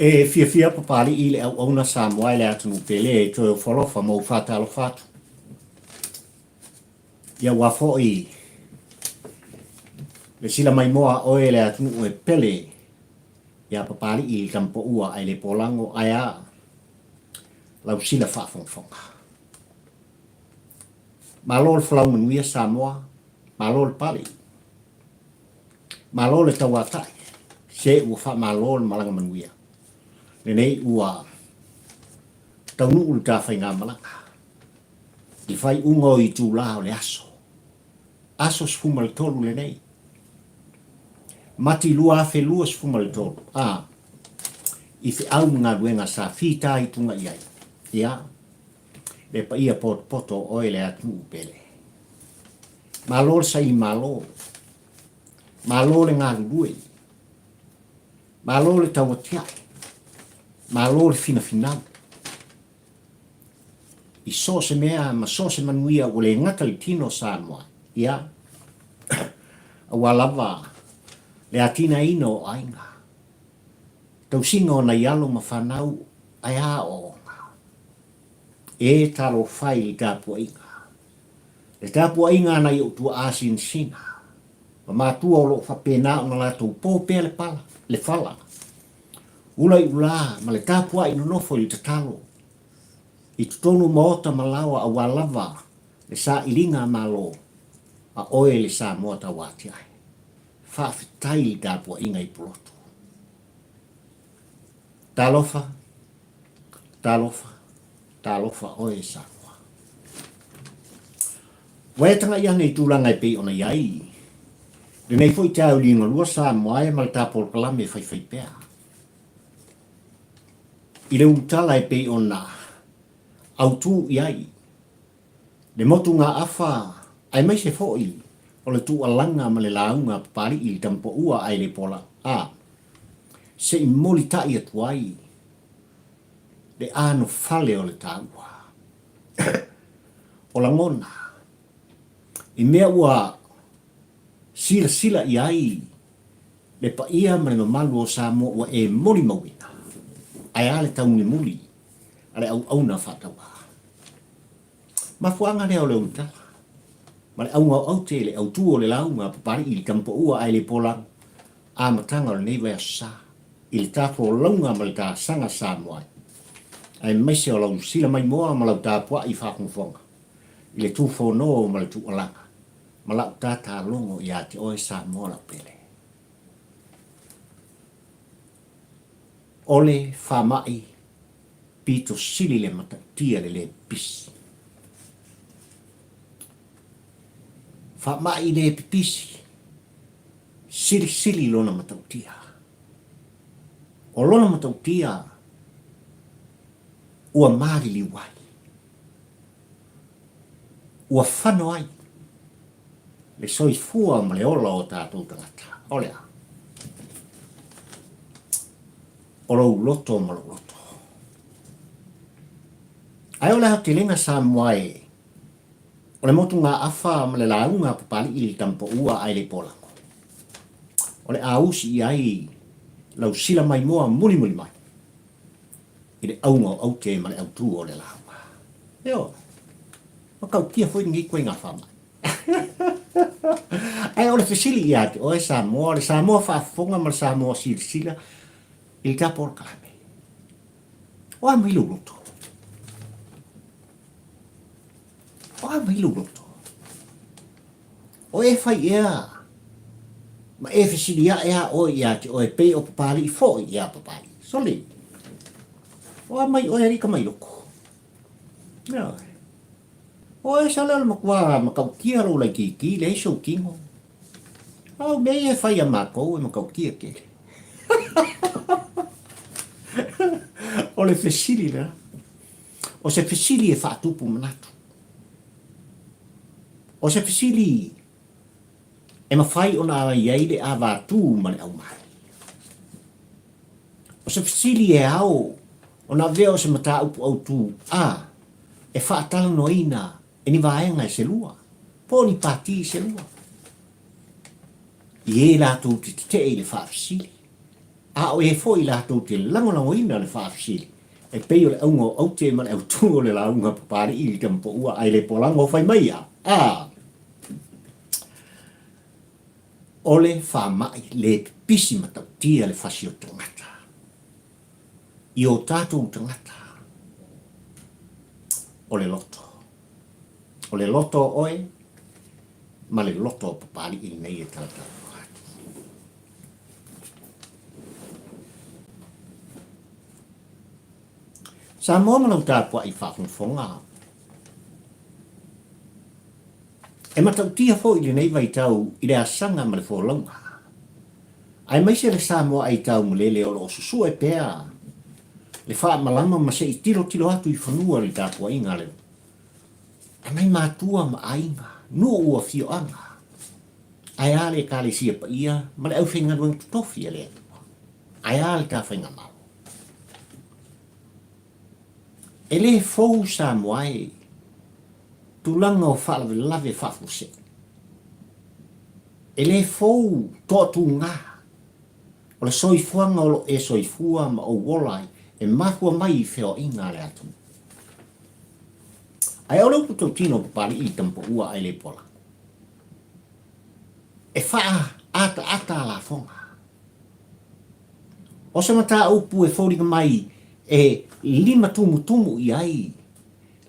E fiafia Papali'i i le auauna Samoa e le atunuu pele e toe ofo alofa ma ou faatalofa atu. Ia ua foi le sila maimoa a oe e le atunuu e pele iā Papali'i i le tamapoua ae le polago ae a lau sila faafogafoga. Malo le folau manuia Samoa, malo le pale. Malo le tauatai, se ua faamalo le malaga manuia. Lenei ua taunuu le ta faigamalaga i faaiuga o itula o le aso, aso 13 lenei, Mati 2023, a, i feau ma galuega sa fitaituga i ai, ia, le paia potopoto o oe le atunuu pele. Malo le saili malo, malo le galulue, malo le tauatiae, malo le finafinau. I so o se mea ma so o se manuia ua le gata i le tino o Samoa, ia, aua lava le atinaeina o aiga, tausiga o nai alo ma fanau ae a aoaoga. E talofa i le tapuaiga. Le tapuaiga a nai ou tuaa sinasina ma matua o lo o faapena ona latou po pea le pala, le fala, ula i ulā ma le tapuai nonofo i le tatalo i totonu o maota ma laoa aua lava le sailiga a Malo a oe le Samoa tauatiae. Faafetai i le tapuaiga i Pulotu. Talofa, talofa, talofa oe e Samoa. Ua e tagai ane i tulaga e pei ona i ai lenei foi te auligalua Samoa e ma le ta polokalame faifaipea. I le ulutala e pei ona autū i ai le motugaafa aemaise foi o le tuualaga ma le lauga a Papali'i i le Tamapoua ae le pola a se i molitai atu ai le anofale o le taua. O lagona, i mea ua silasila i ai le paia ma le mamalu o Samoa ua e molimauina, ae a le taunulimuli a le auauna faatauā. Mafuaaga lea o le ulutala ma le auga o aute i le autū o le lauga a Papali'i i le Tamapoua ae le Polago, amataga o lenei vaiaso sa, i le ta folauga ma le ta saga Samoa aemaise o lau sila maimoa ma lau tapuai faafogafoga i le tufono ma le tuualaga ma lau tatalogo ia te oe Samoa lau pele. O le faamai pito sili le matautia le le pipisi. Faamai le pipisi, silisili lona matautia. O lona matautia ua maliliu ai, ua fano ai le soifua ma le ola o tatou tagata. O le a? O lou loto ma lou loto. Ae o le aotelega Samoa e o le motugaafa ma le lauga a Papali'i i le Tamapoua ae le Polago. O le a usi i ai lau sila maimoa mulimuli mai i le auga o aute ma le autū o le lauga. Ioe, matautia foi lenei ituaiga faamai. Ae o le fesili ia te oe Samoa, o le Samoa faafofoga ma le Samoa silasila i le ta polokalame. O a mai lou loto? O a mai lou loto? O e fai ea ma e fesili ae a oe ia te oe pei o Papali'i foi ia Papali'i. Sole, o a mai oe alii Kamailoko? Ioe. O e sale o le matua matautia lou laitiiti, leai sou tino. A o mea ia e fai a matou e matautia tele. O le fesili lena. O se fesili e faatupu manatu. O se fesili e mafai ona i ai le avatū ma le aumai. O se fesili e ao ona avea o se mataupu autū a e faatalanoaina e ni vaega e selua, po o ni pati selua, i ē latou te tetee i le faafesili. A o e foi latou te lagolagoina le faafesili, e pei o le auga o aute ma le autū o le lauga a Papalii i le tamapoua ae le polago fai mai ia, a! O le faamai le pipisi matautia le fasi o tagata i o tatou tagata, o le loto. O le loto o oe ma le loto o Papalii lenei e talatalanoa atu. Samoa ma lau tapuai faafogafoga. E matautia foi lenei vaitau i le asaga ma le folauga, aemaise le Samoa aitau malele o lo o susue pea le faamalama ma se i tilotilo atu i fanua i le tapuaiga a le a nai matua ma aiga, nuu, afioaga, ae a le Ekalesia paia ma le aufaigaluega totofi a le Atua, ae a le ta Faigamalo. E le fou Samoa e tulaga o faalavelave faafuasei. E le fou toatuga o le soifuaga o lo o e soifua ma ou ola ai e mafua mai i feoaiga a le atunuu. Ae o le upu tautino o Papalii i Tamapaua ae le pola. E faaataata a lafoga. O se mataupu e foliga mai e limatumutumu i ai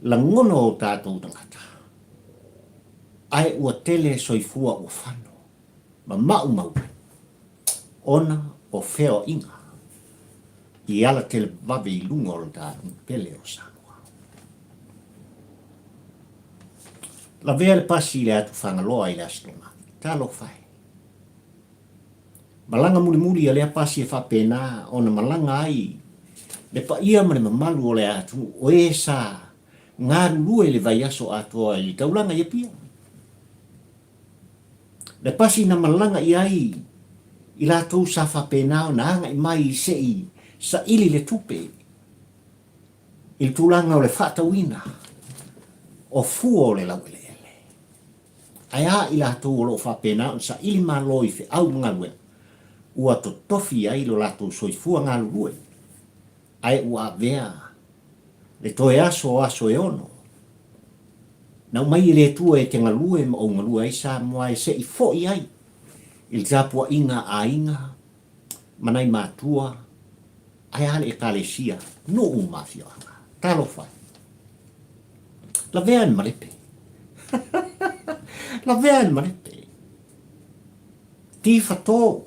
lagona o tatou tagata, ae ua tele soifua ua fano ma maumau ai ona o feoaiga i ala televave i luga o le tatou pele o Samoa. Lavea le pasi i le atu Fagaloa i le Aso Toonai. Talofa e! Malaga mulimuli a lea pasi e faapena ona malaga ai le paia ma le mamalu o le atunuu o e sa galulue i le vaiaso atoa i le taulaga i Apia. Le pasi na malaga i ai i latou sa faapena ona agai mai se i saili le tupe i le tulaga o le faatauina o fua o le laueleele. Ae a i latou o lo o faapena ona saili malo i feau ma galuega, ua totofi ai lo latou soifua galulue, ae ua avea le toe aso o aso e ono, na aumai e le Atua e te galue ma ou galue ai Samoa e se i foi ai i le tapuaiga a aiga ma nai matua ae a le Ekalesia, nuu ma afioaga. Talofa e! Lavea i le malepe. Lavea i le malepe. Tifa tō.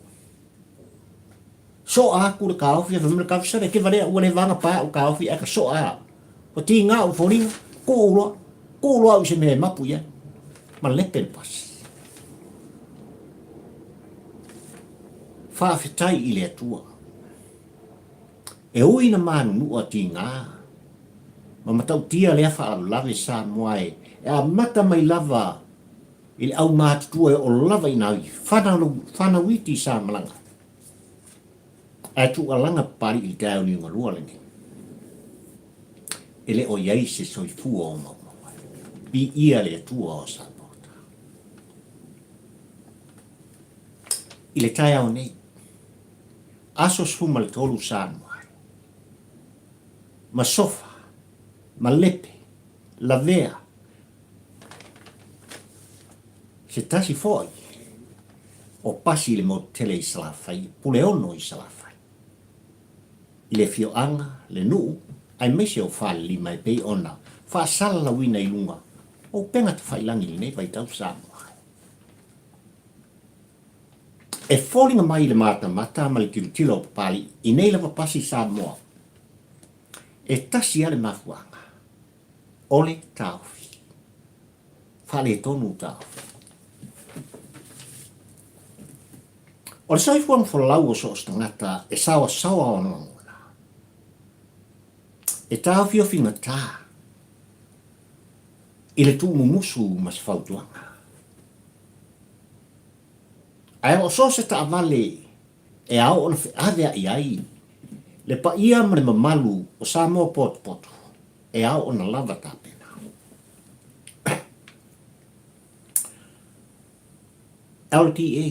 Soa aku le kaofi, fai mai le kaofi, sole, ke valea ua le vaga pa au kaofi, ae ka soa au. Ua tiga au foliga, kuu loa, kuu loa au i se mea e mapu i ai. Malepe le pasi. Faafetai i le Atua. E ui na manunua tiga ma matautia lea faalavelave Samoa e amata mai lava i le aumatutua e oo lava i nai fanau iti sa malaga ai. Ae tuualaga Papalii i le taeao niugalua lenei, e le o i ai se soifua o maumau ai. Viia le Atua o Sapaota. I le taeao nei, aso 13 Samoa ai, ma sofa, ma lepe, lavea, se tasi foi o pasi i le motu tele i Salafai, Puleono i Salafai, i le afioaga, le nuu, aemaise o Falelima e pei ona faasalalauina i luga o upega tafailangi i lenei vaitau Samoa. E foliga mai i le matamata ma le tilotilo o Papalii i nei lava pasi Samoa, e tasi lava le mafuaaga, o le taofi. Faaletonu taofi. O le soifuaga folau o so o se tagata e saoasaoa ona lagona, e taofiofigatā i le tuumumusu ma se fautuaga. Ae o so o se taavale e ao ona feaveai ai le paia ma le mamalu o Samoa potopoto, e ao ona lava tapena. LTA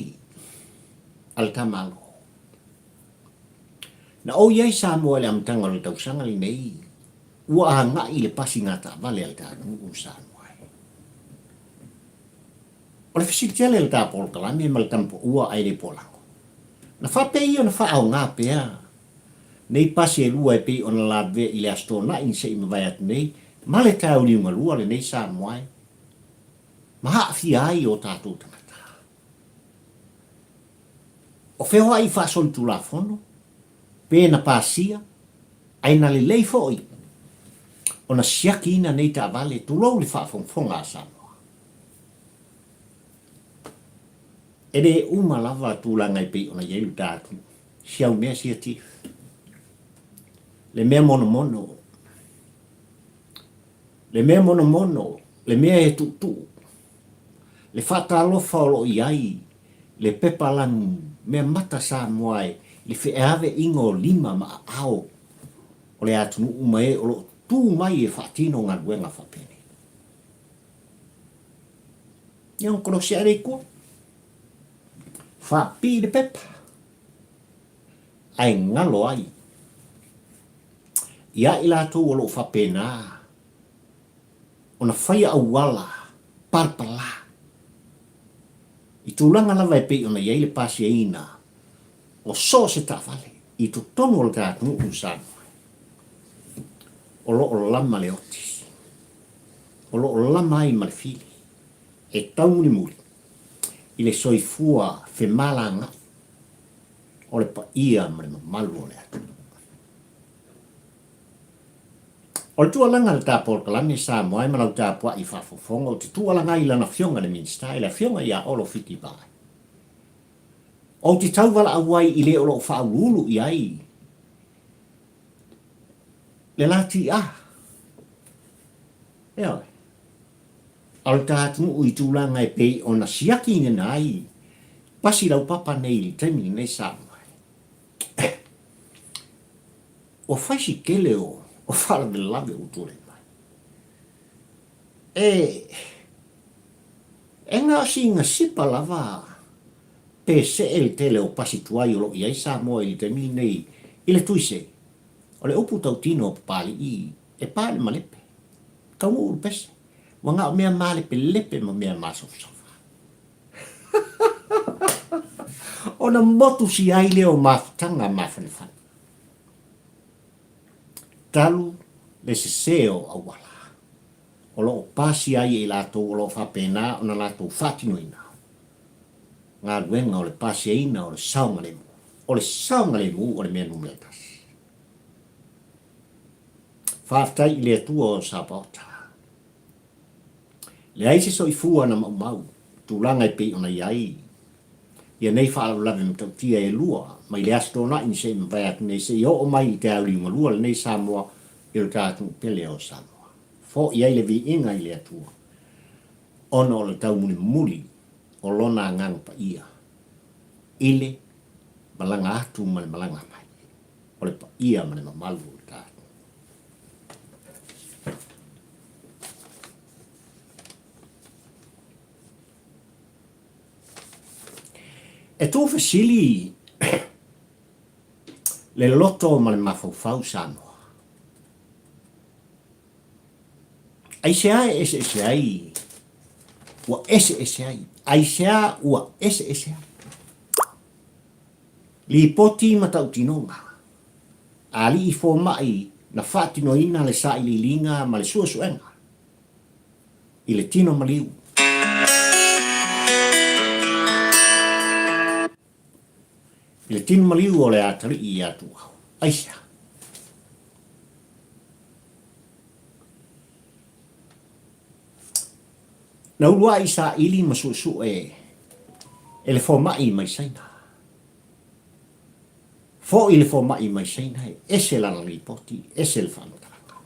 a le ta Malo. Na ou i ai Samoa i le amataga o le tausaga lenei, ua agai i le pasiga taavale a le ta atunuu o Samoa e. O le fesili tele i le ta polokalame ma le tamapaua ae le polago. Na faapea ia ona faaaoga pea nei pasi e lua e pei ona lavevea i le Aso Toonai na se i mavae atu nei ma le taeoliugalua lenei Samoa e ma aafia ai o tatou tagata. O feoai faasolitulafono pe na pasia ae na lelei foi ona siakiina nei taavale tulou le faafogafoga a Samoa. E le uma lava tulaga e pei ona i ai lo ta atunuu, si au mea sia Chief. Le mea monomono, le mea monomono, le mea e tuutuu, le faatalofa o lo o i ai le pepa lanu mea mata Samoa e le feaveaiga o lima ma aao o le atunuu ma e o lo o tu mai e faatino galuega faapenei. Ia ona kolosi ae lea i tua. Faapii le pepa ae galo ai ia i latou o lo o faapena ona faia auala palapala i tulaga lava e pei ona i ai le pasiaina o so o se taavale i totonu o le ta atunuu o Samoa. O lo o lama le oti, o lo o lama ai ma le fili e taumulimuli i le soifua femalagaai o le paia ma le mamalu o le atunuu. O le tuualaga a le ta polokalame Samoa e ma lau tapuai faafofoga ou te tuualaga ai i lana Afioga i le Minisita, i le Afioga ia Olo Fiti Vaai. Ou te tauvalaau ai i le o lo o faauluulu i ai le lati-a. Ioe. A o le ta atunuu i tulaga e pei ona siaki nena ai pasi laupapa nei i le taimi lenei Samoa. Ua fai si tele o faalavelave ua tulai mai. E, e na o sina sipa lava pe see le tele o pasi tuai o lo o i ai Samoa i le taimi lenei i le tuise. O le upu tautino a Papalii, e pa i le malepe. Taunuu le pese. Ua na o mea malepelepe ma mea masofasofa. Ona motu si ai lea o mafutaga mafanafana. Talu le sese o auala o lo o pasia ai e i latou o lo o faapena ona latou faatinoina galuega o le pasiaina o le saogalemu. O le saogalemu o le mea numera tasi. Faafetai i le Atua o Sapaota. Leai se soifua na maumau tulaga e pei ona i ai ia nei faalavelave matautia e lua mai le Aso Toonai se i mavae atu nei seia oo mai i te auliugalua lenei Samoa i lo ta atunuu pele o Samoa. Fo'i ai le viiga i le Atua ona o le taumulimuli o Lona Agaga Paia i le malaga atu ma le malaga mai o le paia ma le mamalu o le ta atunuu. E tuufesili le loto ma le mafaufau Samoa. Aisea e eseese ai ua eseese ai? Aisea ua eseese ai? Lipoti ma tautinoga. Alii fomai na faatinoina le sailiiliga ma le suesuega i le tino maliu. I le tino maliu o le atalii ia Tuuau. Aisea? Na uluai saili ma suesue e le fomai mai Saina. Foi le fomai mai Saina e ese lana lipoti, ese le faamatalaga.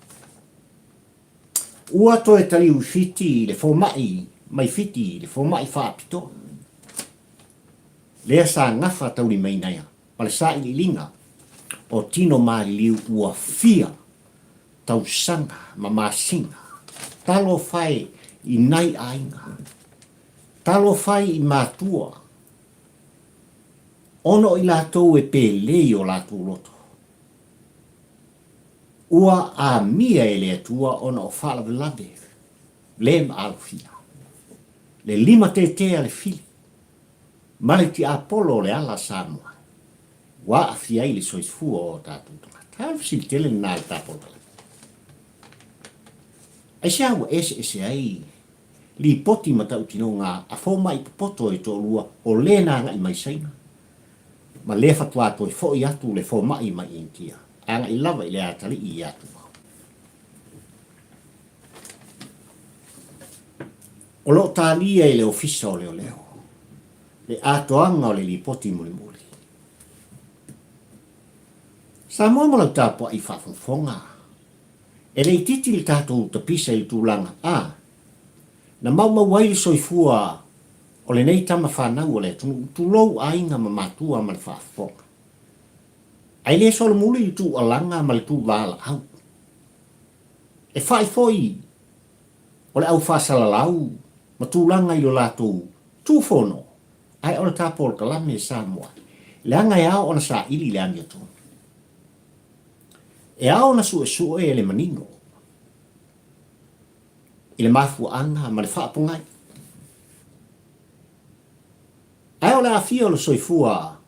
Ua toe taliu i Fiti le fomai mai Fiti le fomai faapitoa. Lea sa gafa taulimaina ia ma le sailiiliga o tino maliliu ua fia tausaga ma masina. Talofa e i nai aiga. Talofa e i matua. Ona o i latou e pelei o latou loto. Ua amia e le Atua ona o faalavelave le maalofia, le limatētē a le fili, ma le tiapolo o le ala Samoa ua aafia ai le soifua o tatou tagata. A o le fesili tele lena a le ta polokalame. Aisea ua eseese ai lipoti matautinoga a fomai popoto e toalua o le na agai mai Saina ma lea faatoa toe foi atu le fomai mai Initia agai lava i le atalii ia Tumau. O lo o talia e le Ofisa o Leoleo le atoaga o le lipoti mulimuli. Samoa ma lau tapuai faafogafoga, e le itiiti le tatou tapisa i le tulaga a na maumau ai le soifua o lenei tama fanau o le atunuu, tulou aiga ma matua ma le faafofoga. Ae le solomuli le tuualaga ma le tuvalaau. E fa'i foi o le au faasalalau ma tulaga i lo latou tuufono, ae o le ta polokalame Samoa, leaga e ao ona saili le amiotonu. E ao ona suesue le manino i le mafuaaga ma le faapogai. Ae o le aafia o le soifua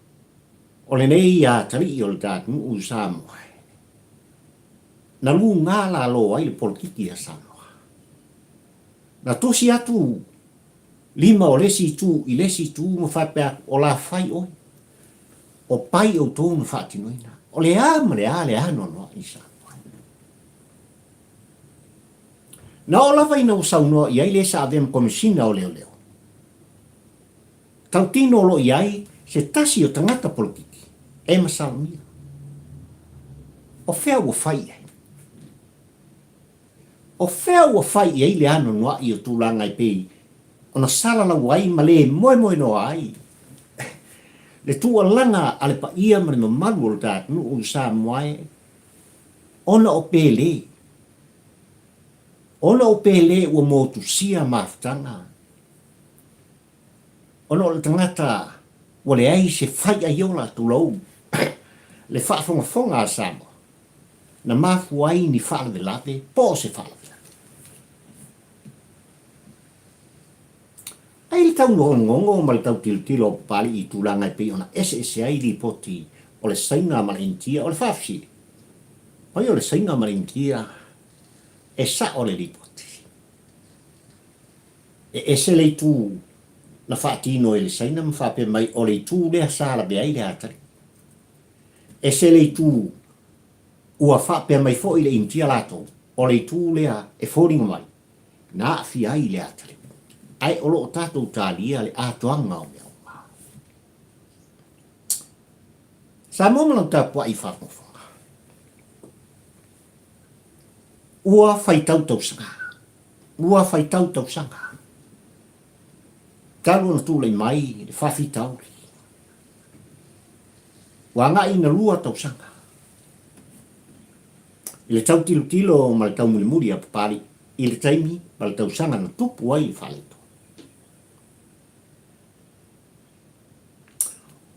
o lenei atalii o le ta atunuu i Samoa, na luga lalo ai le polokiki a Samoa. Na tusi atu lima o le isi itu i le isi itu ma faapea atu, o la fai oe, o pai outou na faatinoina. O le a ma le a le anoanoai i Samoa. Na oo lava ina ua saunoa i ai le sa avea ma Komesina o Leoleo, tautino o lo o i ai se tasi o tagata polokiki e masalomia. O fea ua fai i ai? O fea ua fai i ai le anoanoai o tulaga e pei ona salalau ai ma le moemoenoa ai le tuualaga a le paia ma le mamalu o le ta atunuu i Samoa e ona o Pele, ona o Pele ua motusia mafutaga, ona o le tagata ua leai se faiaiola tulou le faafogafoga a Samoa, na mafua ai ni faalavelave po o se faalavelave. Ai le taunogonogo ma le tautilotilo o Papalii i tulaga e pei ona eseese ai lipoti o le Saina ma le Initia, o le faafesili, pai o le Saina ma le Initia e sa'o le lipoti? E ese le itu na faatino e le Saina ma faapea mai o le itu lea sa lavea ai le atalii. Ese le itu ua faapea mai foi le Initia latou o le itu lea e foliga mai na aafia ai le atalii. Ae o lo o tatou talia le atoaga o mea uma. Samoa ma lau tapuai faafogafoga. Ua faitau tausaga. Ua faitau tausaga. Talu ona tulai mai le faafitauli. Ua agai ina lua tausaga. I le tau tilotilo ma le taumulimuli a Papalii i le taimi ma le tausaga na tupu ai le faaleto.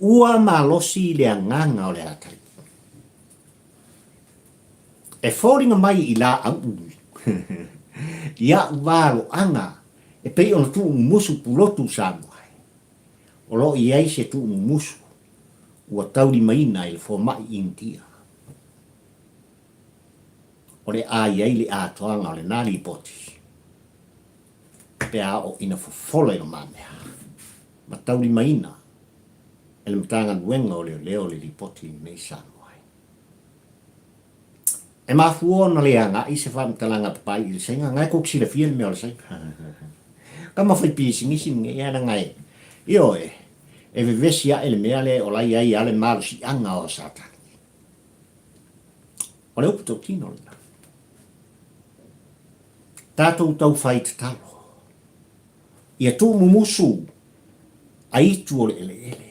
Ua malosi le agaga o le atalii. E foliga mai i laau i a'u valoaga e pei ona tuumumusu pulotu Samoa e. O lo o i ai se tuumumusu ua taulimaina i le fomai Initia. O le a i ai le atoaga o lena lipoti pe a oo ina fofola i lumamea ma taulimaina e le Matagaluega o Leoleo le lipoti lenei Samoa e. E mafua ona le agai se faamatalaga papai i le Saina, na e kou te silafia le mea o le Saina. Tama fai pisinisi lenei ae leaga e, ioe, e vevesi ae le mea lea o la e i ai lava le malosiaga o Satani. O le upu tautino lena. Tatou tau fai tatalo. Ia tuumumusu aitu o le eleele.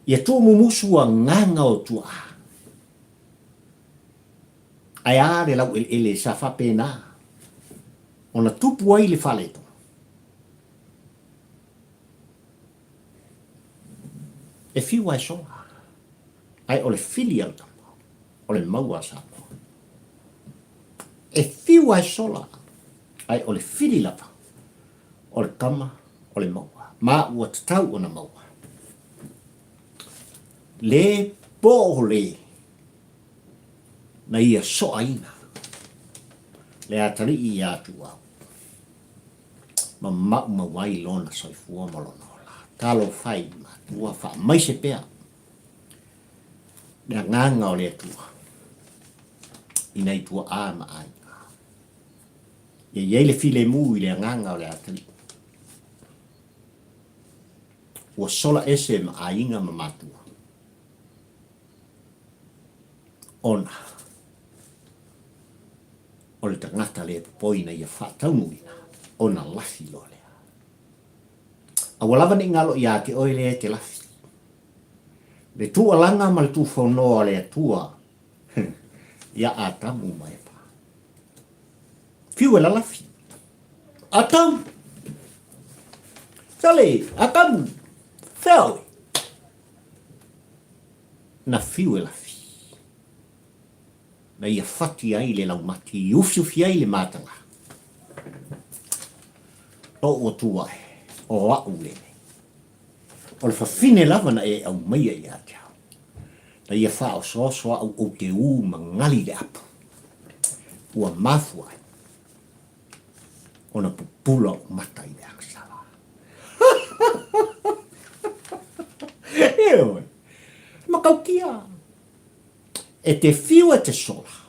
Ia tuumumusu agaga o tuaa. Ae a le laueleele sa faapena ona tupu ai le faaletonu? E fiu ae sola, ae o le fili a le tama. O le maua a Samoa. E fiu a e sola, ae o le fili lava o le tama o le maua, ma ua tatau ona maua. Le po o le na ia soaina le atalii ia Tuuau ma maumau ai lona soifua ma lona ola. Talofa e i matua, faamaise pea le agaga o le Atua i nai tuaa ma aiga. Ia i ai le filemu i le agaga o le atalii. Ua sola ese ma aiga ma matua ona o le tagata le popoi ina ia faataunuuina ona lafi loa lea. A ua lava ne i galo ia te oe lea e te lafi. Le tuualaga ma le tuufonoa a le Atua ia Atamu ma Eva. Fiu e lalafi. Atamu! Sale, Atamu! Fea oe? Na fiu e lafi. Na ia fati ai le laumati i ufiufi ai le mataga. Lou Atua e, o a'u lenei. O le fafine lava na e aumaia ia te au, na ia faaosooso a'u ou te ū ma gali i le apu, ua mafua ai ona pupula o'u mata i le agasala. Ioe, matautia, e te fiu e te sola,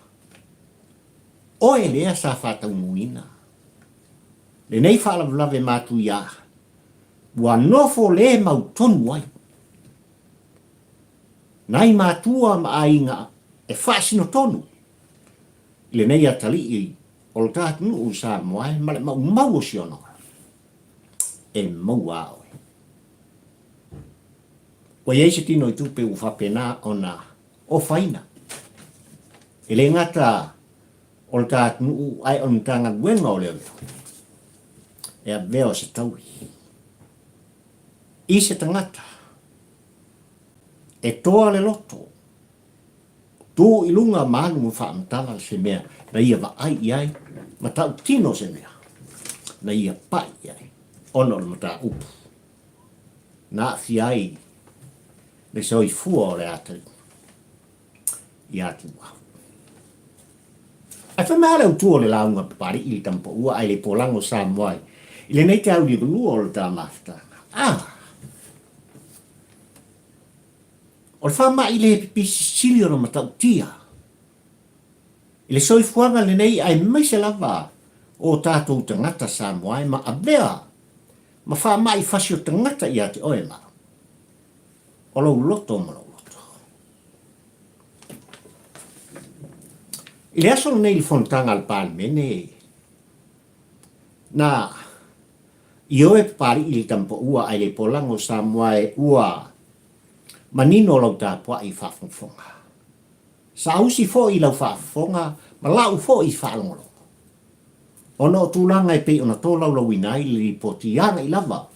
oe lea sa faataunuuina lenei faalavelave matuia Ua nofo le mautonu ai nai matua ma aiga e faasino tonu i lenei atalii o lo ta atunuu i Samoa e ma le maumau o si ona ola e maua a oe. Ua i ai se tino i tupe ua faapena ona ofaina e le gata o le ta atunuu ae o le Matagaluega o Leoleo e avea o se taui i se tagata e toa le loto, tu i luga ma alu ma faamatala se mea na ia vaai i ai ma tautino se mea na ia pai i ai ona o le mataupu na aafia ai le soifua o le atalii. Ia Tuuau. Ae fai mai lava le autu o le lauga a Papalii i le tamapaua ae le polago o Samoa i lenei tauli lua o le ta mafutaga. Ah! O le faamai le pipisi sili ona matautia i le soifuaga lenei aemaise lava o tatou tagata Samoa e ma avea ma faamai fasi o tagata ia te oe ma o lou loto ma lou loto. I le aso lenei i le fonotaga a le Palemene, na ioe Papalii i le tamapaua ae le polago o Samoa e ua manino lau tapuai i faafogafoga. Saausi foi i lau faafofoga ma lau foi faalogologo. Ona o tulaga e pei ona tolaulauina ai le lipoti agai lava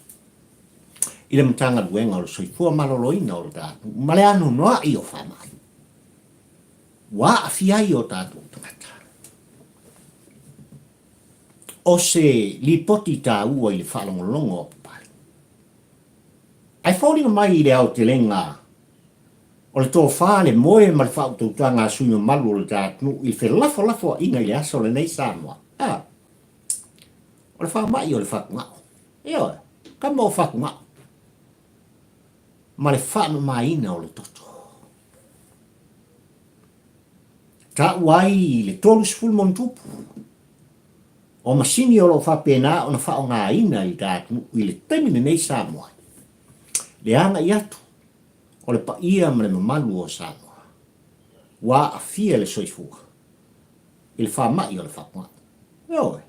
i le Matagaluega o le Soifua Maloloina o le tatou ma le anoanoai o faamai ua aafia ai o tatou tagata. O se lipoti taua i le faalogologo a Papalii. Ae foliga mai i le aotelega o le tofa, le moe ma le faautautaga a sui mamalu o le ta atunuu i le felafolafoaiga i le aso lenei Samoa. A, o le faamai o le fatugao. Ioe, kama o fatugao ma le faamamaina o le toto. Taua ai le 30 ma ona tupu o masini o lo o faapena ona faaaogaina i le atunuu i le taimi lenei Samoa. Le agai atu o le paia ma le mamalu o Samoa ua aafia le soifua i le faamai o le fatugao. Ioe.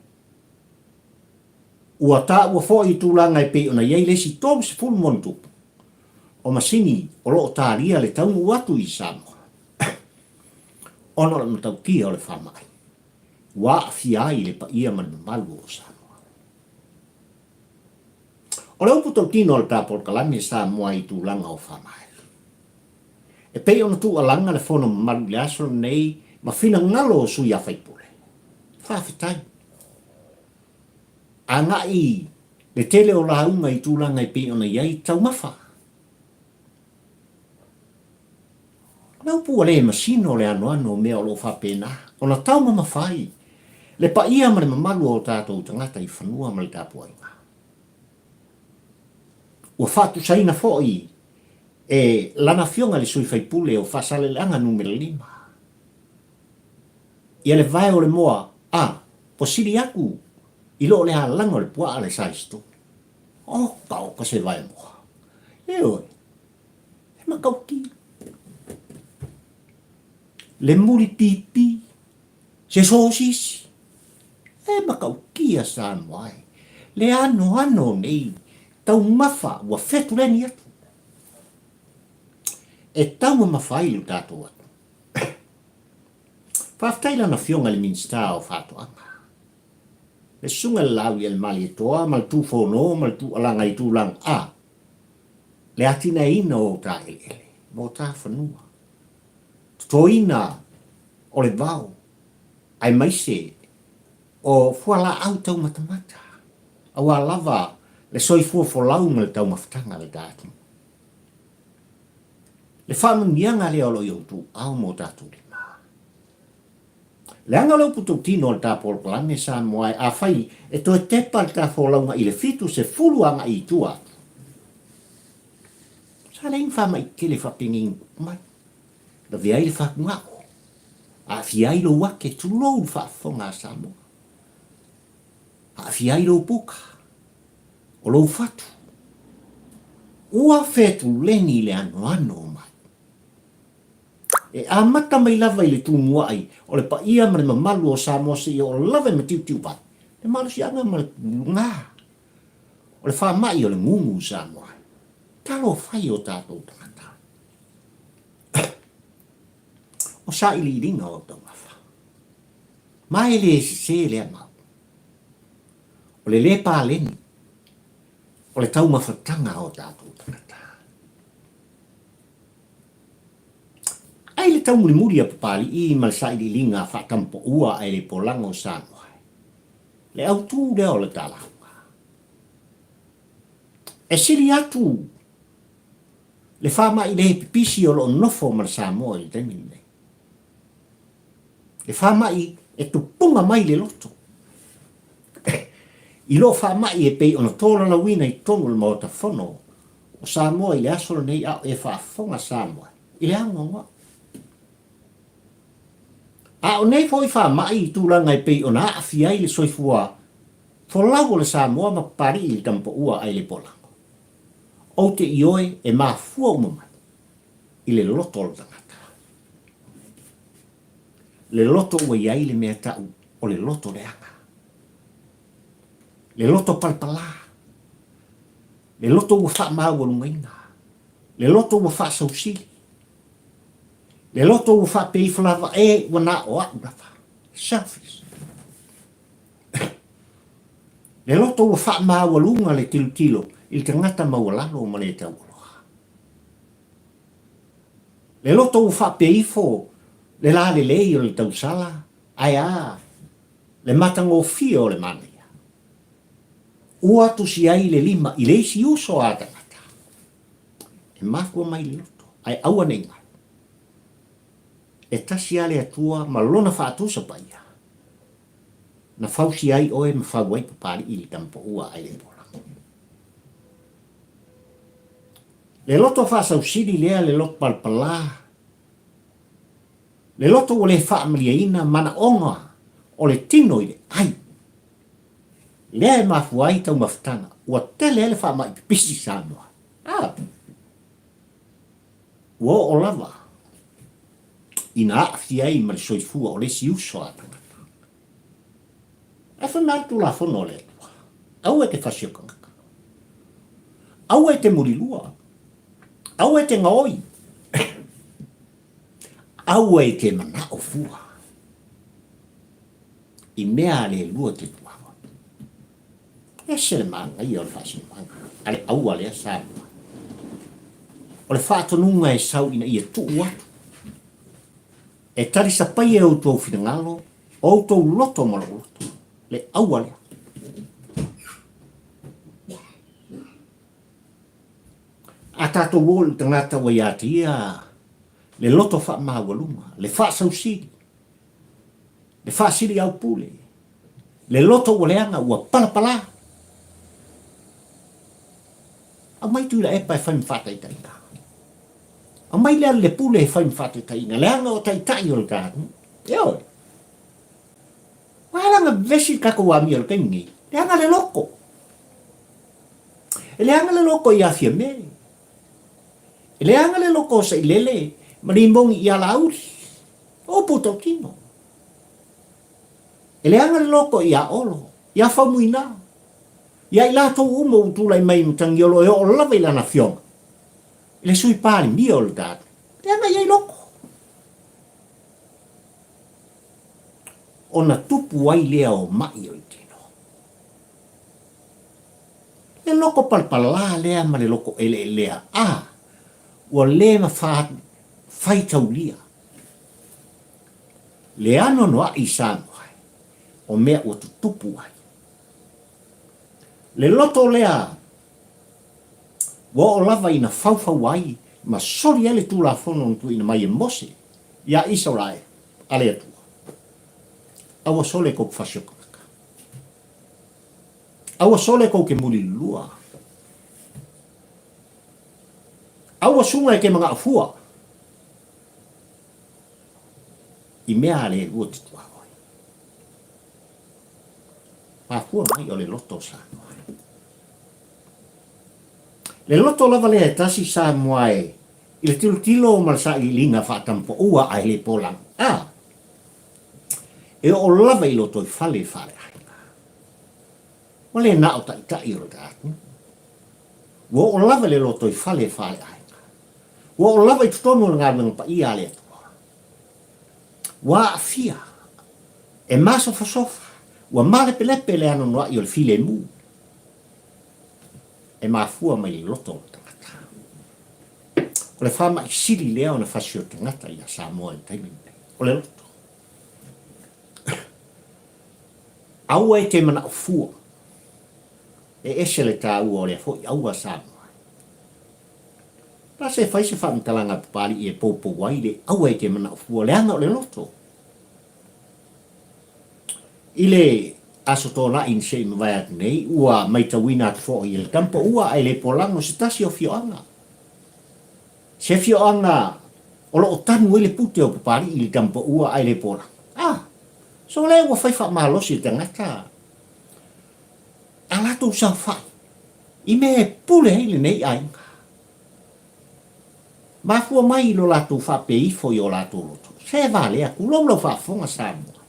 Ua taua foi i tulaga e pei ona i ai le isi 30 ma ona tupu o masini o lo o talia le taunuu atu i Samoa ona o le matautia o le faamai ua aafia ai le paia ma le mamalu o Samoa. O le upu tautino a le ta polokalame Samoa i tulaga o faamai. E pei ona tuualaga le fono mamalu i le aso lenei ma finagalo o sui usufono. Faafetai. Agai le tele o lauga i tulaga e pei ona i ai taumafa. O le upu ua le masino le anoano o mea o lo o faapena ona taumamafa ai le paia ma le mamalu o o tatou tagata i fanua ma le tapuaiga. Ua faatusaina foi e lana afioga i le sui faipule o Faasaleleaga Numera 5 ia le vae o le moa a ua sili atu i lo le alaga o le puaa le size 3. Oka oka se vae moa. Ioe. He matautia. Le mulipipi, se sosisi. E matautia Samoa e. Le anoano nei taumafa ua fetuleni atu. E taumamafa ai lo tatou atu. Faafetai lana afioga i le Minisita o Faatoaga. Le susuga i le Laaulialemalietoa ma le Tufono ma le Tuualaga i tulaga a le atinaeina o ta eleele ma o ta fanua, totoina o le vao aemaise o fualaau taumatamata aua lava le soifua folau ma le taumafataga a le ta atunuu. Le faamanuiaga lea o lo o i outou ao ma o tatou lima. Leaga o le upu tautino o le ta polokalame Samoa e afai e toe tepa le ta folauga i le 70 agai i tua atu, sa leai ni faamai tele faapenei na tupu mai. Lavea ai le fatugao, aafia ai lou ake, tulou le faafofoga a Samoa. Aafia ai lou puka, o lou fatu. Ua fetuleni le anoano o mai. E amata mai lava i le tumuai o le paia ma le mamalu o Samoa seia oo lava i Matiutiuvai, le malosiaga ma le luga o le faamai o le gugu i Samoa. Talofa i o tatou tagata. O sailiiliga o taumafa. Ma e le sese lea mau. O le le paleni o le taumafataga o tatou tagata. Ai le taumulimuli a Papalii ma le sailiiliga faatampoua ae le polaga o Samoa, le autū lea o le talauga. E sili atu le faamai le pipisi o lo o nofo ma le Samoa i le taimi lenei. Le faamai e tupuga mai le loto. I lo faamai e pei ona tolaulauina i totonu o le Maota Fono o Samoa i le aso lenei a o e faafofoga Samoa i le agoagoa. A o nei foi faamai i tulaga e pei ona aafia ai le soifua folau o le Samoa ma Papalii i le tamapaua ae le polago. Ou te ioe e mafua uma mai i le loto o le tagata. Le loto ua i ai le mea tau o le loto leaga. Le loto palapala. Le loto ua faamaualugaina. Le loto ua faasausili. Le loto ua faapea ifo lava, e, ua na o au lava. Selfish. Le loto ua faamaualuga le tilotilo i le tagata maualalo ma le taualoa. Le loto ua faapea ifo le lalelei o le tausala, ae a le matagofie o le manaia. Ua tusi ai le lima i le isi uso a tagata. E mafua mai le loto, ae aua ne i galo. E tasi lava le Atua ma Lona faatusa paia, na fausia ai oe ma fau ai Papalii i le tamapaua ae le polago. Le loto faasausili lea le loto palapala, le loto ua le faamalieina manaoga o le tino i le ai. Lea e mafua ai taumafataga ua tele ai le faamai pipisi i Samoa. A! Ua oo lava ina aafia ai ma le soifua o le isi uso a tagata. Ae fai mai le Tulafono a le Atua, Aua e te fasi o tagata. Aua e te mulilua. Aua e te gaoi. Aua e te manao fua. I mea a le lua te tuawa. Ese le manaia o le faasinomaga a le aua lea Samoa. O le faatonuga e sau ina ia tuu atu, e talisapaia e outou finagalo, outou loto ma lou loto, le aua lea. A tatou o i le tagata ua ia te ia le loto faamaualuga, le faasausili, le faasiliaupule, le loto ua leaga, ua palapala. Aumai Tuilaepa e fai ma faataitaiga. Aumai Lealailepule e fai ma faataitaiga, leaga o taitai o le ta atunuu. Ioe. Ua ala ona vevesi le tatou amio i le taimi nei, leaga le loto. E leaga le loto ia Fiame. E leaga le loto o Sailele ma Limoni ia Laauli. O upu tautino. E leaga le loto ia Olo, ia Faumuina, ia i latou uma ua tulai mai i Matagiolo e oo lava i lana afioga, i le Sui Palemia o le tatou. Leaga e i ai loto. Ona tupu ai lea o ma'i o le tino. Le loko palapala lea ma le loko eleelea, a, ua le faitaulia. Le anoanoai i Samoa o mea ua tutupu ai. Le loto lea ua oo lava ina faufau ai ma soli ai le Tulafono na tuuina mai e Mose iā Isaraele a le Atua. Aua sole kou fasi o kanaka. Aua sole kou ke muli lulua. Aua suga e ke manaʻo fua i mea a le lua te tuaoi. Mafua mai o le loto o Samoa. Le loto lava lea e tasi Samoa e i le tilotilo ma le sailiiliga faatampoua ae le polaga. A! E oo lava i lotoifale faaleaiga. Ua le na o taitai o le ta atunuu. Ua oo lava i le lotoifale faaleaiga. Ua oo lava i totonu o le galuega paia a le Atua. Ua aafia, e masofasofa, ua malepelepe le anoanoai o le filemu e mafua mai le loto o le tagata. O le faamai sili lea ona fasi o le tagata ia Samoa i le taimi lenei, o le loto. Aua e te manao fua, e ese le taua o lea foi aua Samoa. Pase e fai se faamatalaga a Papalii e poupou ai le aua e te manao fua, leaga o le loto. I le Aso Toonai na se i mavae atu nei, ua maitauina atu foi e le Tamapaua ae le Polago se tasi o afioaga. Se afioaga o lo o tanu ai le pute o Papalii i le Tamapaua ae le Polago. A! Sole ua fai faamalosi e tagata a latou saofai i mea e pule ai lenei aiga. Mafua mai i lo latou faapea ifo i o latou loto, se valea, tulou lau faafofoga Samoa.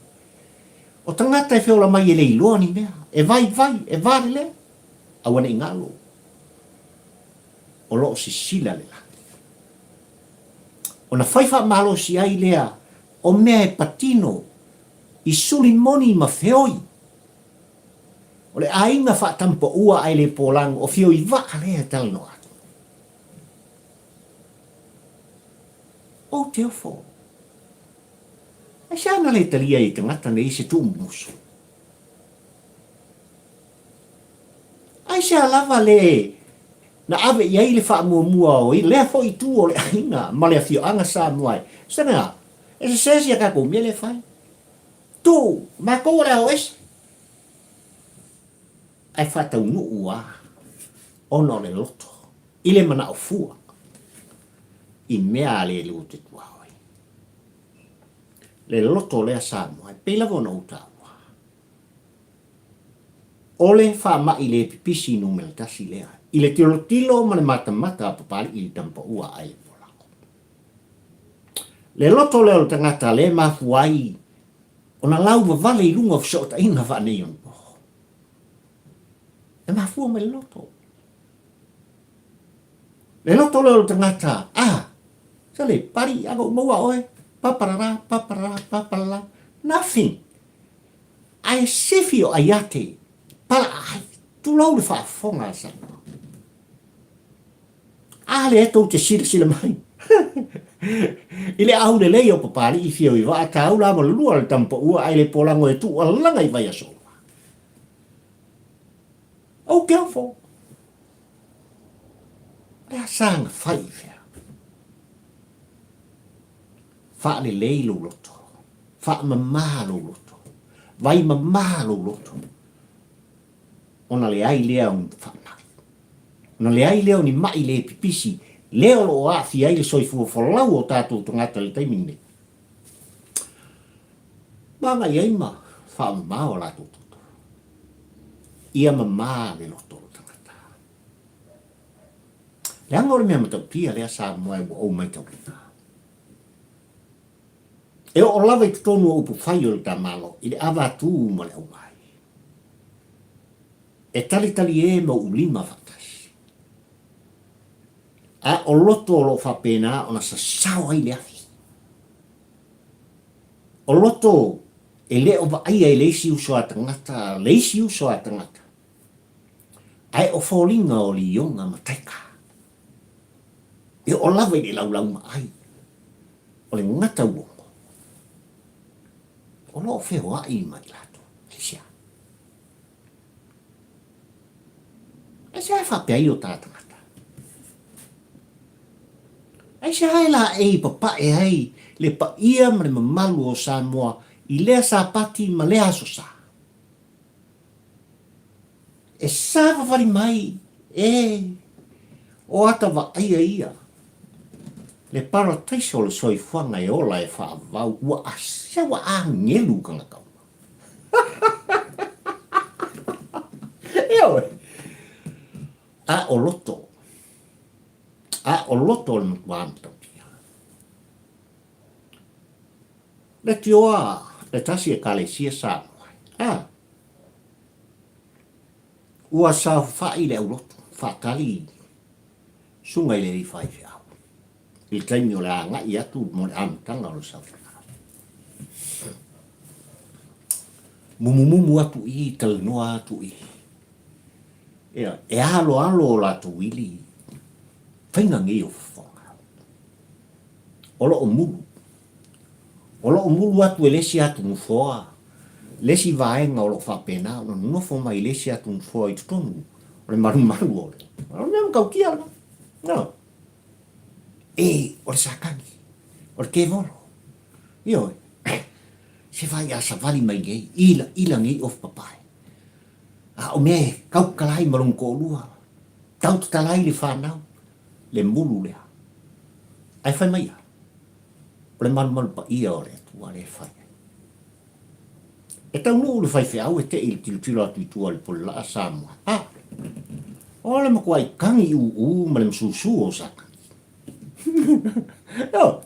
O tagata e feola mai e le iloa ni mea, e vaivai, e valelea, aua ne i galo. O lo o sisila le lagi. Ona fai faamalosi ai lea o mea e patino i suli moni ma feoi. O le aiga faatampaua ae le polago o Feoivaa lea e talanoa atu. Ou te ofo. Aisea na le talia ai e tagata nei se tuumumusu? Aisea lava le na ave i ai le faamuamua o lea foi itu o le aiga ma le afioaga Samoa e sena e sese si a tatou mea lea e fai. Tuu, matou o le ao ese. Ae faataunuu a ona o le loto i le manao fua i mea a le lua te tuaoi. Le loto lea Samoa e pei lava ona ou taua. O le faamai le pipisi numera tasi lea i le tilotilo ma le matamata a Papalii i le tamapaua a Elepolago. Le loto lea o le tagata lea e mafua ai ona lauvavale i luga o fesootaiga faaneionapo. E mafua mai le loto. Le loto lea o le tagata, a, sole, pari, a ou maua oe, paparara, paparara, paparara, nothing. Ae sifi o aiate, pala ai, tulou le faafofoga a Samoa. A lea tou te silasila mai i le aulelei o Papalii fia i vaa taula ma lua le tamapaua ae le polago e tuualaga i vaiaso uma. Oh, careful. Le a saga fai i fea. Faalelei lou loto. Faamama lou loto. Vai mama lou loto. Ona leai lea o ni faamai. Ona leai lea o ni ma'i le pipisi, lea o lo o aafia ai le soifua folau o tatou tagata i le taimi lenei. Ma agai ai ma faamama o latou toto. Ia mama le loto o le tagata. Leaga o le mea matautia lea Samoa ua ou matauina. E oo lava i totonu o upufai o le ta Malo i le avatū ma le aumai. E talitali e ma ou lima faatasi. A o loto o lo o faapena ona sasao ai le afi. O loto e le o vaaia e le isi uso a tagata, le isi uso a tagata, ae o foliga o lioga ma taika. E oo lava i le laulau maai o le gata uogo, o lo o feoai ma i latou. Aisea? Aisea e faapea ai o ta tagata? Aisea e laei papae ai le paia ma le mamalu o Samoa i lea Sapati ma lea Aso Sa? E savavali mai, e, o ata vaaia ia, le parataiso o le soifuaga e ola e faavavau, ua asia ua agelu tagata uma. Ioe. A o loto, a o loto o le matua matautia. Le tioa le tasi ekalesia Samoa. A. Ua saofai le aulotu, faatali susuga i le alii faifeau i le taimi o le agai atu mo le amataga o le saofaiga. Mumumumu atu i, talanoa atu i. Ia, e aloalo o latou ili faiga nei o fofoga. O lo o mulu. O lo o mulu atu e le isi atu nofoa, le isi vaega o lo o faapena ona nonofo mai i le isi atu nofoa i totonu o le malumalu o le, o le mea matautia lena. No. E, o le Satani, o le kevolo. Ioe. Se vai a savali mai nei, ila, ila nei ofu papae. A o mea e kaukala ai ma lona toalua, tau tatala ai le fanau, le mulu lea. Ae fai mai a, o le malumalu paia o le Atua lea e fai ai. E taunuu le faifeau e tei i le tilotilo atu i tua i le pole laa Samoa. A, o le matuai kagi ūū ma le masusu o Satani. Ioe.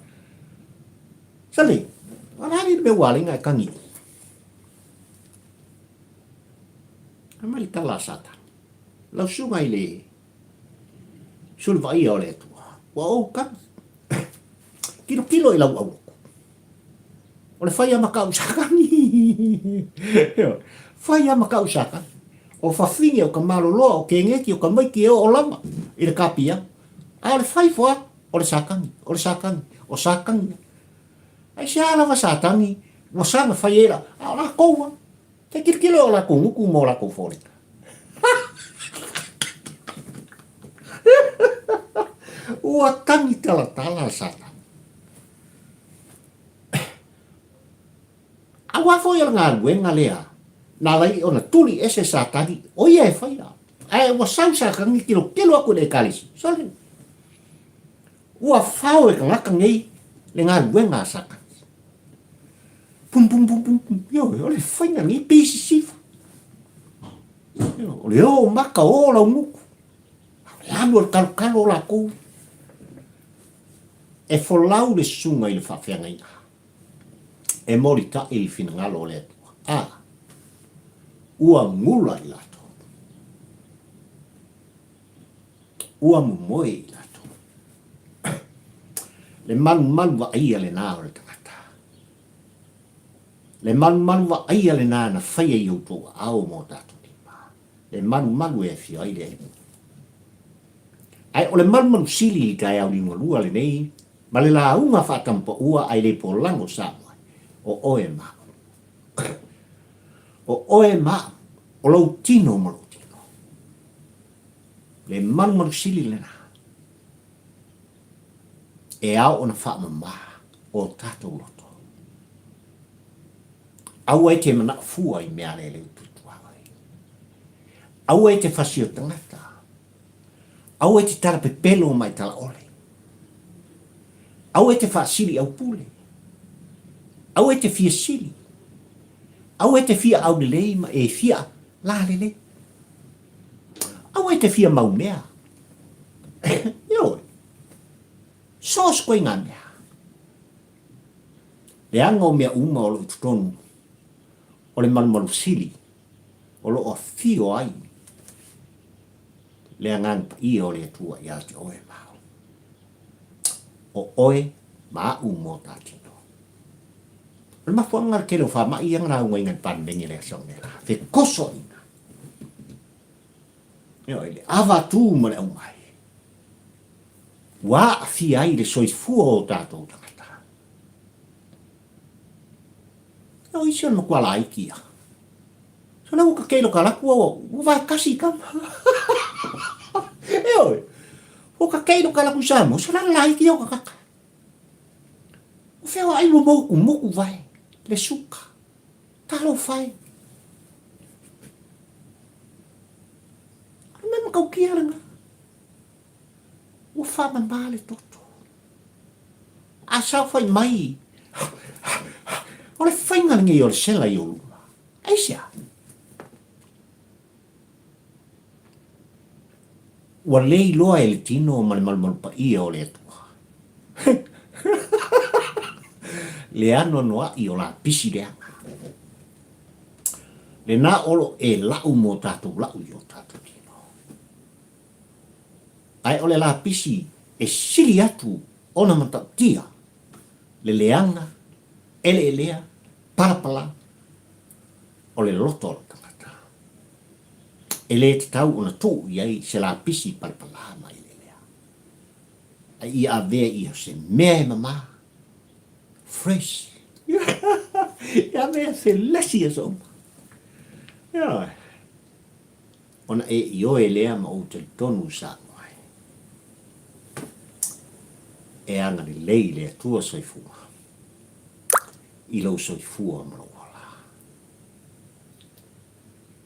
Sali, o le a le mea ua ala ai ona e kagi ūū? Fai mai le tala a Satani, Lau susuga i le sulu vaaia o le Atua, ua ou kagi. Tilotilo i lau aulotu. O le fai a ma kau Satani. Fai a ma kau Satani. O fafine, o ka maloloa, o keneti, o ka maiki e oo lava i le kapia. A o le fai foa, o le Satani, o le Satani, o Satani. Aisea lava Satani, ua saga fai ai la, a o lakou a. Te tilotilo o lakou gutu ma o lakou foliga. Ua tagi talatala Satani. Aua foi o le galuega lea na ala ai ona tuli ese Satani, o ia e faia. Ae ua sau Satani tilotilo atu i le Ekalesia. Sole. Ua fao e tagata nei le galuega a Satani. Pum pum pum pum pum. Ioe, o le faiga nei pei sisifa. O le o maka o lau nuku. Le alu o le kalokalo o lakou. E folau le susuga i le faafeagaiga. E molitai le finagalo o le Atua. A, ua gula i latou. Ua momoe i latou. Le malumalu vaaia lena o le tagata. Le malumalu vaaia lena na faia i outou aao ma o tatou lima. Le malumalu e afio ai le Alii. Ae o le malumalu sili i le taeao liugalua lenei ma le lauga faatampaua ae le polago Samoa, o oe ma au. O oe ma au, o lou tino ma lou tino. Le malumalu sili lena e ao ona faamama o tatou loto. Aua e te manao fua i mea le leu tutuaoi. Aua e te fasi o tagata. Aua e te tala pepelo ma e tala ole. Aua e te faasili aupule. Aua e te fia sili. Aua e te fia aulelei ma e fia lalelei. Aua e te fia mau mea. Ioe. So se koe ngā mea. Leaga o mea uma o lo o i totonu o le malumalu sili o lo o afio ai le Agaga Paia o le Atua ia te oe ma au. O oe ma aʻu mo ta tino. O le mafuaaga o le tele o faamaʻi ia na laugaina i le Palemene le aso ananei la, fekosoaʻiga. Ioe, le ava atu ma le aumai, ua aafia ai le soifua o tatou tagata. O isi o le matua laiti ia. So la ua kakei lo kalaku ua ua vae kasi kama. Ioe, ua kakei lo kalaku Samoa, so la laiti ia o kakaka. O fea o ai ua moku moku vae, le suka. Talofa e. O le mea matautia lena. Ua faamama le toto. A saofai mai, o le faiga lenei o le sela i ou luma. Aisea? Ua le iloa e le tino ma le malumalu paia o le Atua. Le anoanoaʻi o lapisi leaga. Lena o lo e laʻu mo tatou laʻu i o tatou tino. Ae o le lapisi e sili atu ona matautia le leaga, eleelea, palapala o le loto o le tagata. E le tatau ona tuu i ai se lapisi palapala ma eleelea. A ia avea ia se mea e mama, fresh. Ia avea felesi aso uma. Ioe. Ona e ioe lea ma ou talitonu Samoa e. E agalelei le Atua soifua i lou soifua ma lou ola.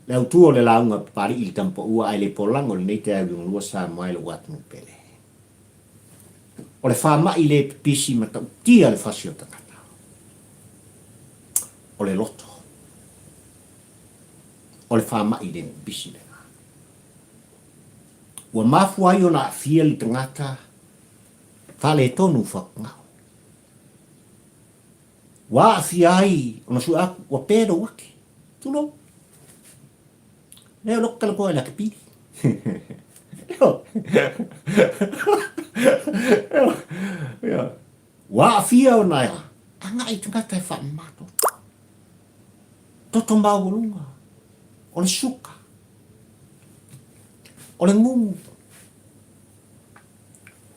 Le autu o le lauga Papali'i i le Tampaua ae le polago i lenei taeao liugalua Samoa e lou atunuu pele. O le faama'i le pipisi matautia le fasi o tagata. O le loto. O le faama'i le pipisi lena. Ua mafua ai ona aafia le tagata faaletonu fatugao. Ua aafia ai ona sue atu, ua pe lou ake. Tulou. Lea o loko talanoa i le ake pili. Ua aafia ona e agai i tagata e faamama toto. Toto maualuga, o le suka, o le gugu,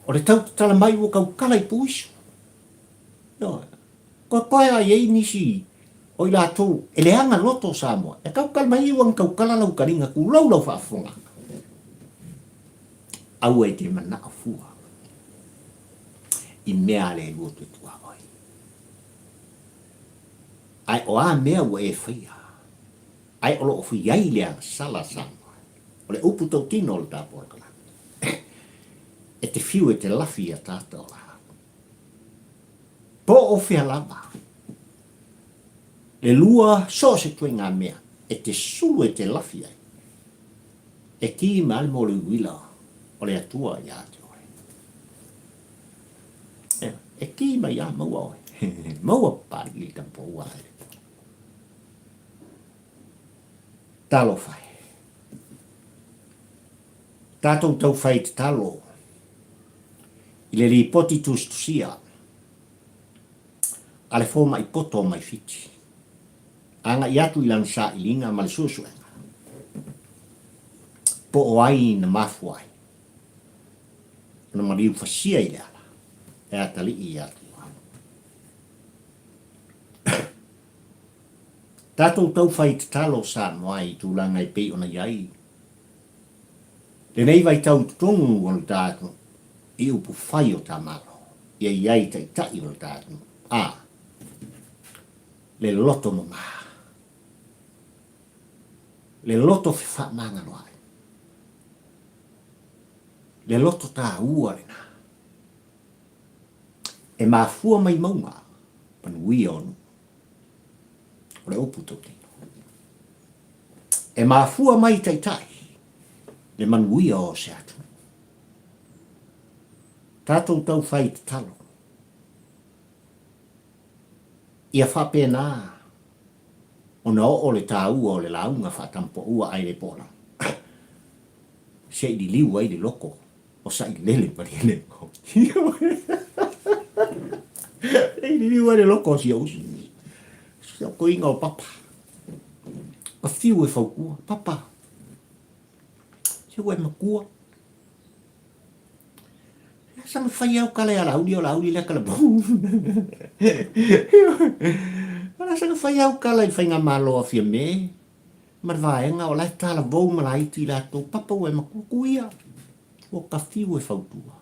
o le tau tatala mai ua tautala i puisu. Ioe. Koe a i ai nisi o i latou e leaga loto o Samoa, e tautala mai ua na tautala lau taliga tulou lau faafofogaga. Aua e te manao fua i mea a le Atua toe tuaoi. Ae o a mea ua e faia, ae o lo o i ai le agasala a Samoa, o le upu tautino o le ta polokalame, e te fiu e te lafi i a tatou la. Po o fea lava le lua so o se ituaiga mea e te sulu e te lafi ai, e kī mai le moli uila o le Atua iā te oe. E, e kī mai a maua oe. Maua Papali'i i le tampou a le Atua. Talofa e. Tatou tau fai tatalo i le lipoti tusitusia a le fomai poto mai Fiti, agai atu i lana sailiga ma le suesuega po o ai na mafua ai. Ona maliu fasia i le ala e atalii ia Tua. Tatou tau fai tatalo Samoa i tulaga e pei ona i ai lenei vaitau i totonu o le ta atunuu i upu fai o ta Malo, ia i ai taitai o le ta atunuu, a le loto mama, le loto fefaamagaloai. Le loto taua lena. E mafua mai mauga manuia o nuu. O le upu tautino. E mafua mai taitai le manuia o se atunuu. Tatou tau fai tatalo. Ia faapena ona oo le taua o le lauga faatampoua ae le pola. Se i liliu ai le loko o Sailele Malielegaoi. Se i liliu ai le loko o si ou uso. Si ou toeaina o Papa. Ka fiu e fautua, Papa, se ua e matua. Saga fai au kala ia Laauli, o Laauli lea kala Ala saga fai au kala i faigamalo a Fiame ma le vaega o la e talavou ma laiti latou. Papa ua e matua, tu ia, ua kafiu e fautua.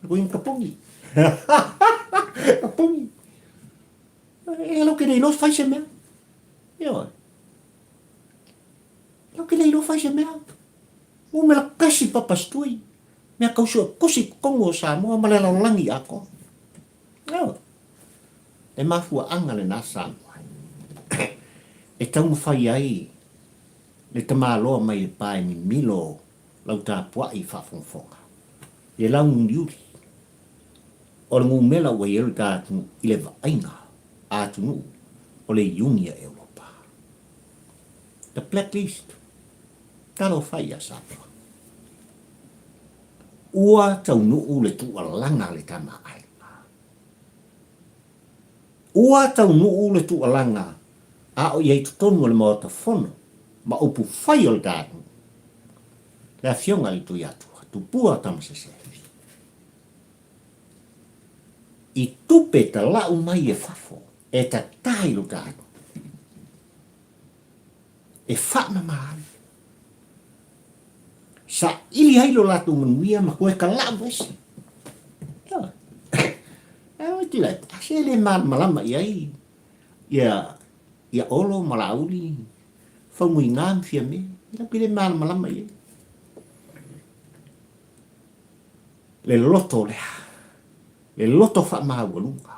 Koe ka pongi. Ka pongi. E lau ke nei lo fai se mea. Ioe. Lau ke nei lo fai se mea. Numera kasi papa stui. Mea kausu e kusi totonu o Samoa ma le lalolagi atoa. Ioe. Le mafuaaga lena Samoa e taumafai ai le tamaloa mai le pae mimilo lau tapuai faafogafoga. Le launuliuli o le numera ua i ai lo ta atunuu i le vaaiga a atunuu o le Iuni a Europa. The Blacklist. Talofa ia Samoa. Ua taunuu le tuualaga a le tama aiga. Ua taunuu le tuualaga a o i ai totonu o le Maota Fono ma upu fai o le tatou, le Afioga i le Tuiatua, Tupua Tamasese I tupe talau mai e fafo e tatā i lo tatou, e faamama ai. Saili ai lo latou manuia ma toe kala'u ese. Ioe. Ae oi tila, a se le malamalama i ai ia ia Olo ma Laauli, Faumuiga ma Fiame, ia ke le malamalama i ai. Le loto lea, le loto faamaualuga,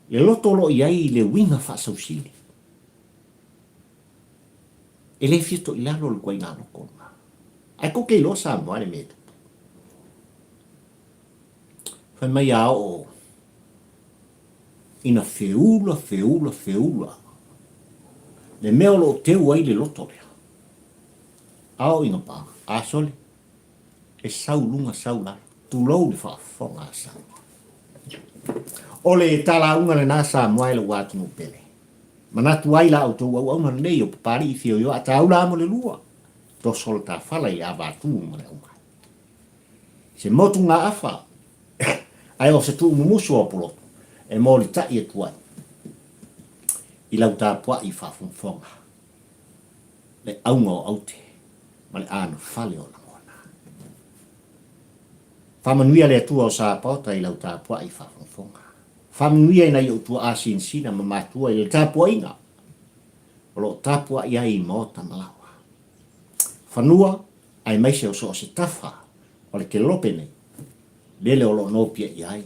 le loto o lo o i ai le uiga faasausili. E le fia toilalo le ituaiga loko lena. Ae tou te iloa Samoa le mea e tupu. Fai mai a oo ina feula, feula, feula le mea o lo o teu ai le loto lea. A oo ina pa, a sole, e sau luga sau lalo, tulou le faafofoga a Samoa. O le talauga lena Samoa e lou atunuu pele. Manatu ai la outou auauna lenei o Papalii Fioioa Taula amo le lua, toso le tafala i le ava atu ma le aumai. Se motu gaafa, ae o se tuumumusu o Pulotu e molitai atu ai i lau tapuai faafogafoga le auga o aute ma le anofale o lagona. Faamanuia le Atua o Sapaota i lau tapuai faafogafoga. Faamanuia i nai ou tuaa sinasina ma matua i le tapuaiga o lo o tapuai ai i maota ma laoa, fanua aemaise o so o se tafa o le kelope nei, lele o lo o nopiai ai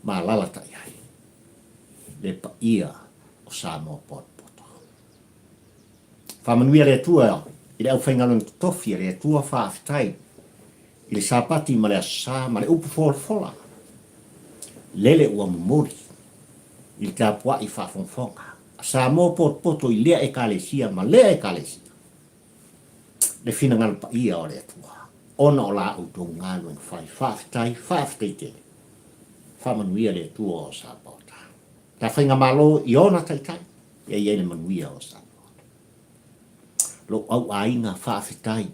ma alalatai ai le paia o Samoa potopoto. Faamanuia le Atua i le aufaigaluega totofi a le Atua, faafetai i le Sapati ma le Aso Sa ma le upu folafola, lele ua momoli i le tapuai faafogafoga a Samoa potopoto i lea Ekalesia ma lea Ekalesia le finagalo paia o le Atua ona o la outou galuega fai. Faafetai, faafetai tele. Faamanuia le Atua o Sapaota. Ta faigamalo i ona taitai, ia i ai le manuia o Samoa. Lou au aiga, faafetai.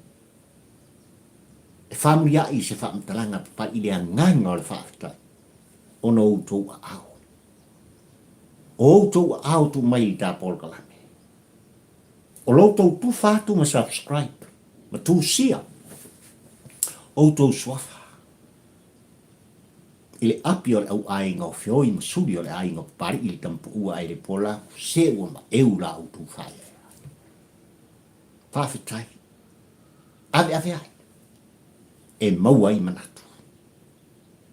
E faamuliaʻi se faamatalaga papai i le agaga o le faafetai ona o outou aao. O outou aao tuu mai i le ta polokalame. O lo outou tufa atu ma subscribe ma tusia outou suafa i le api o le au aiga o Feoi ma Suli o le aiga o Papali'i le Tamapuua ae le Pola se ua maeu la outou faaeaea. Faafetai. Aveave ai e maua ai manatu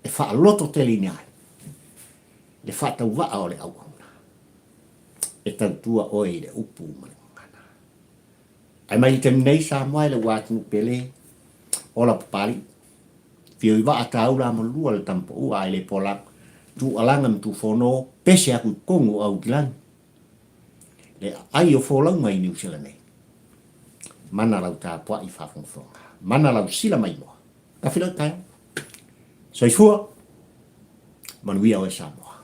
e faalototeleina ai le faatauvaa o le auauna e tautua oe i le upu ma le gagana. Ae mai le taimi nei Samoa e le ua atunuu pele, ola Papalii, fio i vaa taula ma lua le tamapaua ae le pola, tuualaga ma tuufono, pese aku i totonu o Aukilani, le aai o folauga i Niu Sila nei. Mana lau tapuai faafogafoga, mana lau sila maimoa. Tafiloi taeao. Soifua, manuia oe Samoa.